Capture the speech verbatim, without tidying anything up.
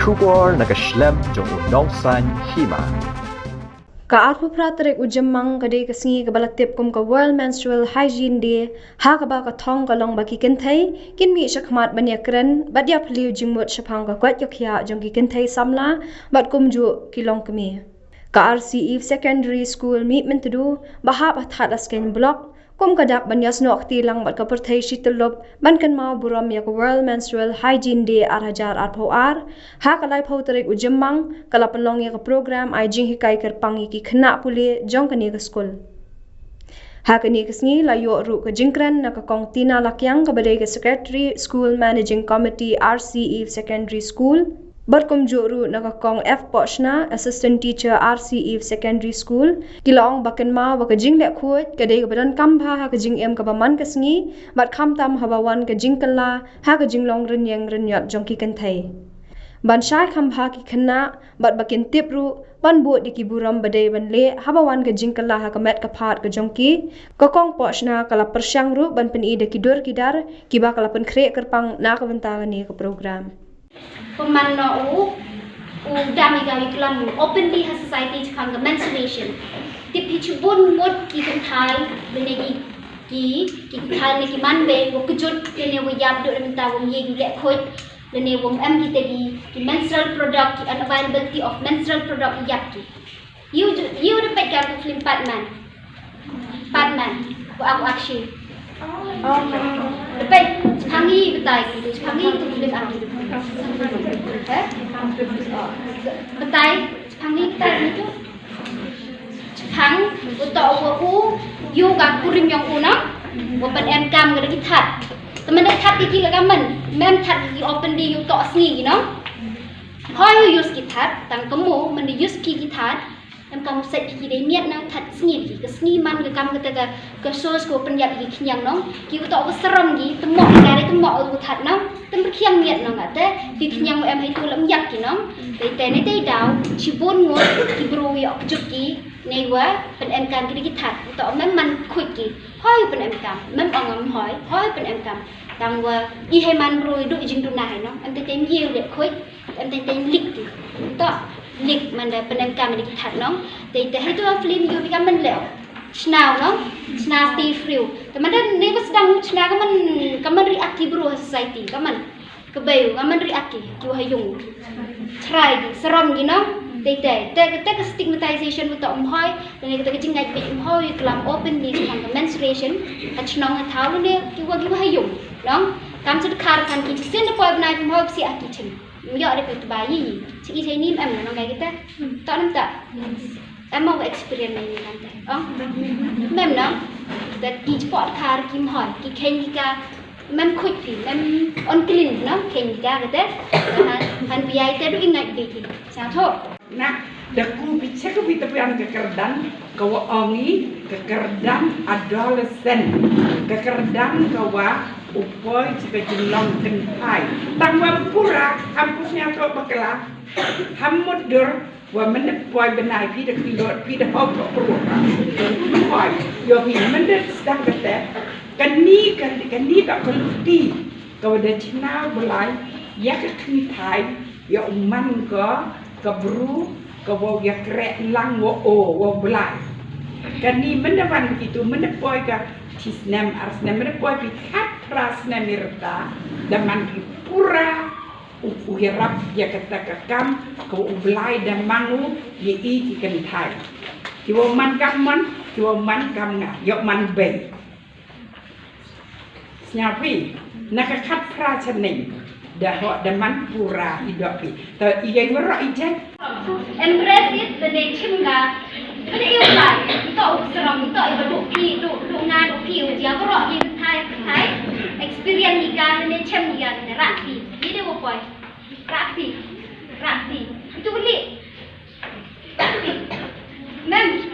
Khubor na ka shlem jong u nongsan hima. Ka arphew phra tarik u Jymmang ka dei ka sngi kaba la tip kum ka World Menstrual Hygiene Day, ha kaba ka thong ka long ba ki kynthei kin mih shakhmat ban ïakren bad ïaphylliew jingmut shaphang ka koit ka khiah jong ki kynthei samla bad kumjuh ki longkmie. Ka R C Eve Secondary School Mihmyntdu ba hap ha Thadlaskein Block, kum ka dak ban ïasnoh kti lang bad ka pyrthei shi tyllup ban kynmaw burom ïa ka World Menstrual Hygiene Day ar hajar arphew ar, ha ka laiphew tarik u Jymmang ka la pynlong ïa ka program ai jinghikai kyrpang ïa ki khynnah pule jong kane ka skul. Ha kane ka sngi la ïoh ruh ka jingkren na ka Kong Tina Lakiang kaba dei ka Secretary School Managing Committee R C Eve Secondary School, bad kumjuh ruh na ka Kong F Pohshna, Assistant Teacher R C Eve Secondary School. Ki la ong ba kynmaw ba ka jingleh khuid ka dei kaba donkam bha ha ka jingim kaba man ka sngi, bad khamtam haba wan ka jingkylla ha ka jinglong rynïeng rynïot jong ki kynthei. Ban shai kham bha ki khynnah bad ba kin tip ruh ban bud ïa ki burom ba dei ban leh haba wan ka jingkylla ha ka met ka phad ka jong ki, ka Kong Pohshna ka la pyrshang ruh ban pyni da ki dur ki dar kiba ka la pynkhreh kyrpang na ka bynta kane ka program. Pynban noh u, u dam ïa ka, ïa ka lam openly ha society shaphang ka menstruation. Tip hi shibun ngut ki kynthai lane ki, ki, ki kynthai lane ki man bei wa kjut lane wa ïap duh na bynta wa ym ïoh leh khuid lane wa ym em kita ki, ki menstrual product, ki unavailability of menstrual product ïap ki. Ïa u, ïa u da peit ka film Padman. Padman. Wa ak, wa ak shi. Da peit, phangi batai ki, phangi tu film ak. Eh? Batai, phangi batai ni tu. Phang, u to wa u, ïa ka kurim jong u na. Wa pynemkam ka da ki that. Te man da that ki ki la ka man, mem that ki open di ïa u to sngi ki no. Hoi u use ki that, tang ka mo, man da use ki ki that. Em kam set ki dei miet nang that sngi ki. Ka sngi man ka kam kata ka, ka sos ko pynïap ki khñiang nong. Ki u to ka sarom ki, tymok ka dei tymok u that nong. Tymok khiang miet nong kata. Ki khñiang em hai tu lam ïap ki nong. Dei te ne dei daw, shibun ngut, ki bru ïa ok juk ki, ne wa, pynemkam ki dei ki that. U to mem man khuid ki. Hoi pynemkam, mem ong am hoi, hoi pynemkam. Tang wa, i hai man bru i du jingduna hai nong. Em te te mi u le khuid. Em teng teng lik ti. To lik man da pynemkam ïa ki that nong. Te te hai tu film ïa ka man leh. Chna nong. Chna stay free. Te man da ne ba sdang chna ka man, ka man react ki bru ha society ka man. Ka bei ka man react ki, ki wa ha yung. Try ki, sarom ki nong. Te te te te ka stigmatization wa to ym hoi. Te ne ka jingngeit bit ym hoi, klam open ni tang ka menstruation. Ha chnong ha thaw ne ki wa ki wa ha yung. Nong. Kam sud khar kan ki sien da poi bnai ym hoi si a ki chin. Ym ïoh de phi tba ïi ïi. Chi i thei nim em na nong kai kita. To nam ta. Em ma wa experience na ïi kan ta. Oh. Mem na. Da ki spot kar ki mhoi. Ki khen ki ka. Mem khuid phi. Mem on clean na. Khen ki ka kata. Han, han bi ai te du ingat bi ki. Sa tho. Na, da ku bi check bi ta pian ka kerdan. Ka wa ongi, ka kerdan adolescent. Ka kerdan ka wa u poi chi ka jinglong kynthai. Tang wa pura, am pus nya to bakla. Ham mut dur, wa mendep poi benai pi da pi dot, pi da hok ko pru. Poi, yo hi mendep sedang kete. Kani, kani, kani ka keluti. Ka wa da chna belai, ya ka kynthai, ya u man ka, ka bru, ka wa ya krek lang wa o, wa belai. Kani menda wan kitu, menda poi ka, chi snem, ar snem, menda poi pi khat phra snem irta, da man ki pura, u, u yarap ya kata ka kam, ka wa u belai da man u, ya i ki kynthai. Ki wa man kam man, ki wa man kam nga, ya man bei. Sñiaw phi, na ka khat phra chneng, da ho, da man pura i dok phi. To i gai mero i jen. Embrace it, the name chim ga. Kada i utai, to u srong, to i ba duk phi, duk, duk nga, duk phi, u jia mero i thai, thai. Experience i ga, the name chim i ga, the rak phi. I de wo poi. Rak phi. Rak phi. Itu beli. Mem,